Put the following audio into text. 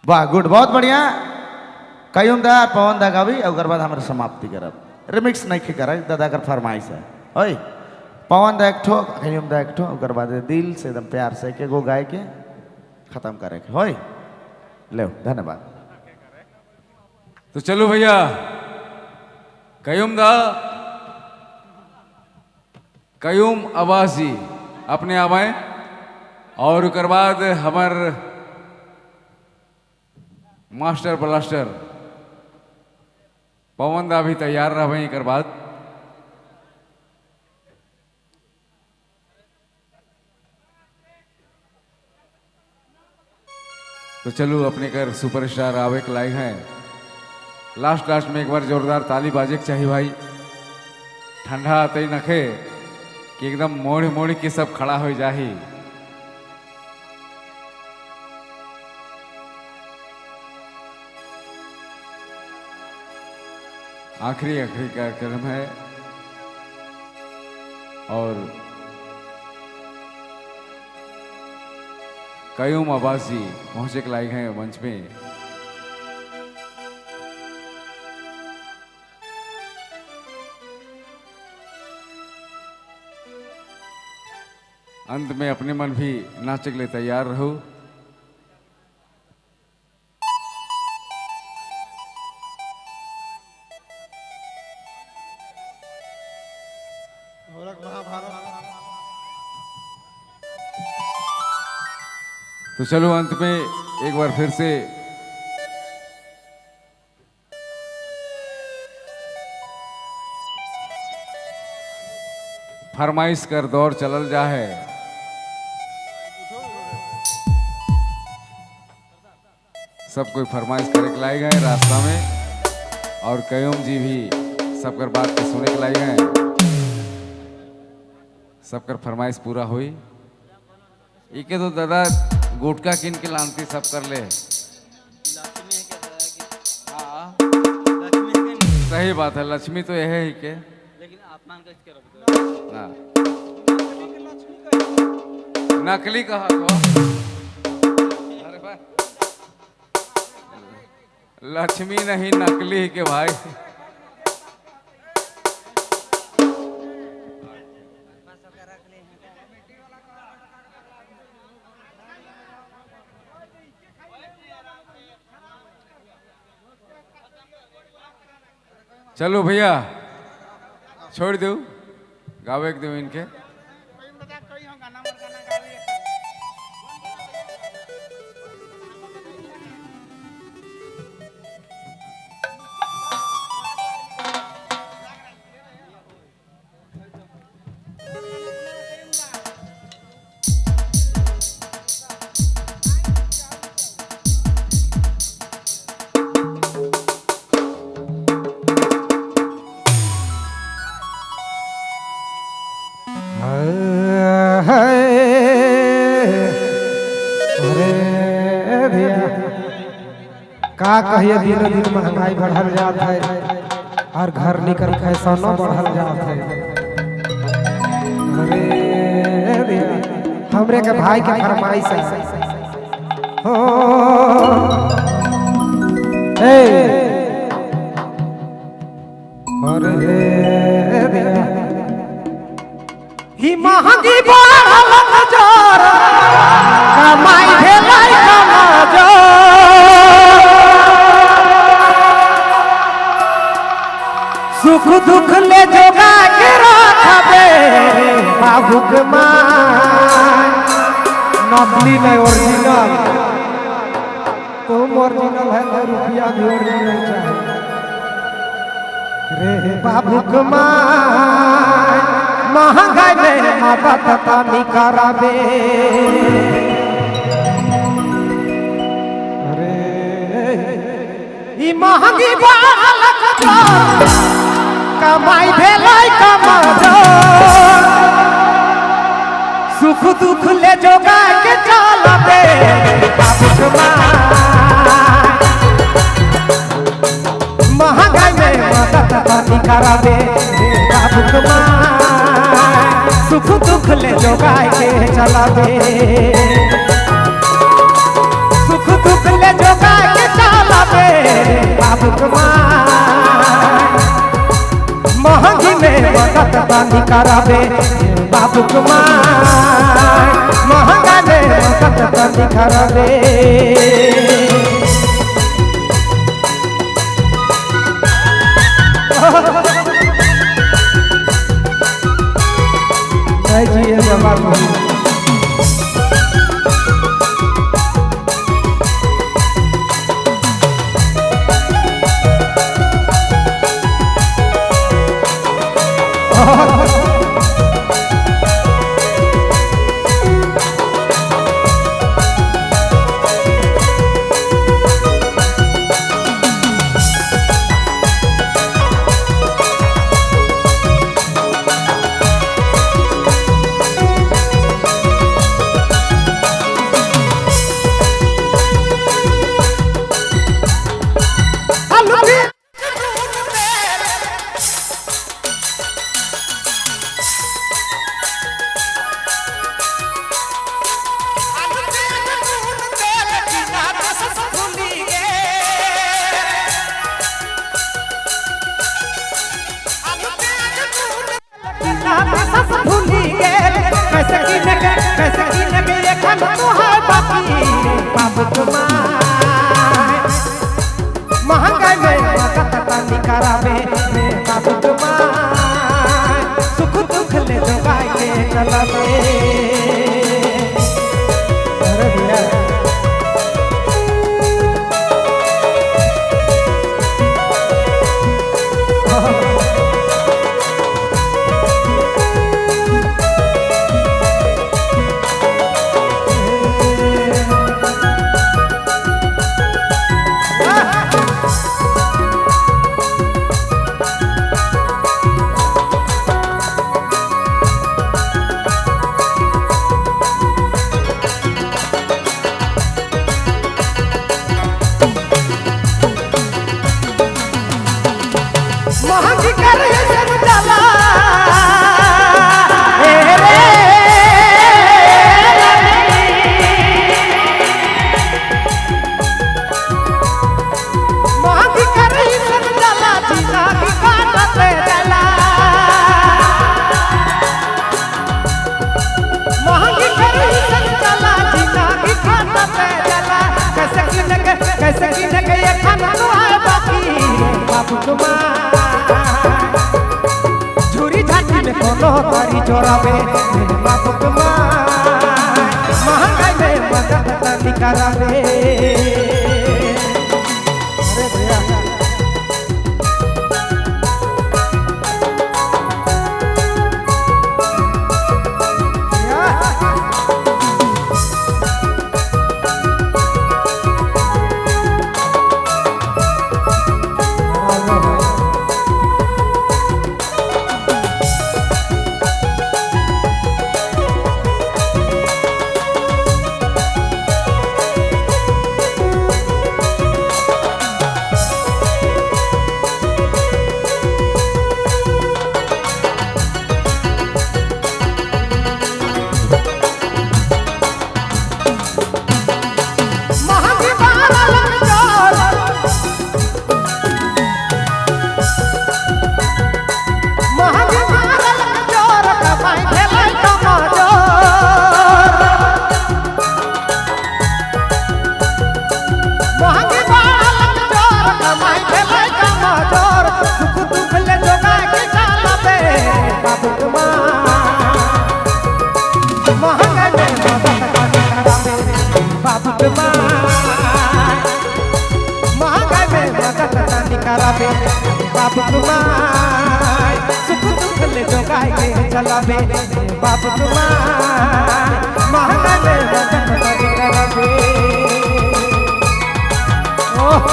वाह गुड, बहुत बढ़िया। कयूम दा पवन दा गावी और बाद हमारे समाप्ति करब। रिमिक्स नहीं करे दादा कर फरमाइश है। ओए पवन दा एक ठो, कयूम दा एक ठो, ओकर बाद दिल से एकदम प्यार से के गो गाय के खत्म करे के। होय ले, धन्यवाद। तो चलो भैया कयूम दा, कयूम अब्बास जी अपने आवाएं और उसके बाद हमार मास्टर ब्लास्टर पवन दा भी तैयार रह एक बाद। तो चलो अपने कर सुपरस्टार आवे के लायक हैं। लास्ट लास्ट में एक बार जोरदार ताली बाजे के चाहिए भाई। ठंडा आते ही नखे कि एकदम मोड़ मोड़ के सब खड़ा हो जाही। आखिरी आखिरी कार्यक्रम है और कयूम अब्बास जी पहुंचे के लायक हैं मंच में। अंत में अपने मन भी नाचे के लिए तैयार रहो। तो चलो अंत में एक बार फिर से फरमाइश कर दौर चलल जा है। सब कोई फरमाइश करे के लाए गए रास्ता में और कयूम जी भी सबकर बात के सुने के लाए गए। सबकर फरमाइश पूरा हुई। इके तो दादा गुटखा किन के लानती सब कर ले। हाँ सही बात है, लक्ष्मी तो यह है के, लेकिन अपमान कैसे करो ना नकली कहा तो। अरे भाई लक्ष्मी नहीं नकली ही के भाई। चलो भैया छोड़ दो, गावे दो इनके। का कहिए, दिनों दिन महंगाई बढ़ल जात है और घर निकल फैशनो बढ़ल जात है। अरे हमरे के भाई के फरमाइश है। हो ए अरे ही महंगी बढ़ल नजर कमाई भेलै कमजोर। सुख दुख ले जोगा के रखबे बाबू के मां, नकली नहीं ओरिजिनल। तुम ओरिजिनल है तो रुपया भी ओरिजिनल चाहिए रे बाबू के मां। महंगाई में मदद तनी कराबे। अरे ई महंगी बालक कमाई भेलै कमजोर। सुख दुख ले जोगा के चलबे बाबू के मां, महंगाई में मदद तनी कराबे बाबू के मां। सुख दुख ले जोगा के चलबे, सुख दुख ले जोगा कुमार महंगी में मदद तनी कराबे बाबू कुमार महंगा में मदद तनी कराबे। जय जी बाबू। महंगाई में मदद तनी कराबे बाबू कुमार सुख दुख ले जोगाई के चलाबे। अरे भैया महंगी कर चला महंगी कर चला जीना की काटते चला महंगी कर चला जीना की काटते चला कैसे किन के ये खाना तो है बाकी बाबू कुमार झुरी झाटी में कोनो तारी चोराबे बाबू कुमार महंगाई में मदद तनी कराबे। अरे भैया महंगी बारल जोर महंगी बारल जोर कमाई भेलै कमजोर महंगी बारल जोर कमाई भेलै कमजोर सुख दुख ले जोगा के चलबे बाबू कुमार महंगा में मदद कराबे बाबू कुमार महंगाई में मदद तनी कराबे बाबू कुमार सुख दुख ले जोगाई के चलाबे बाबू कुमार महंगाई में मदद तनी कराबे। ओह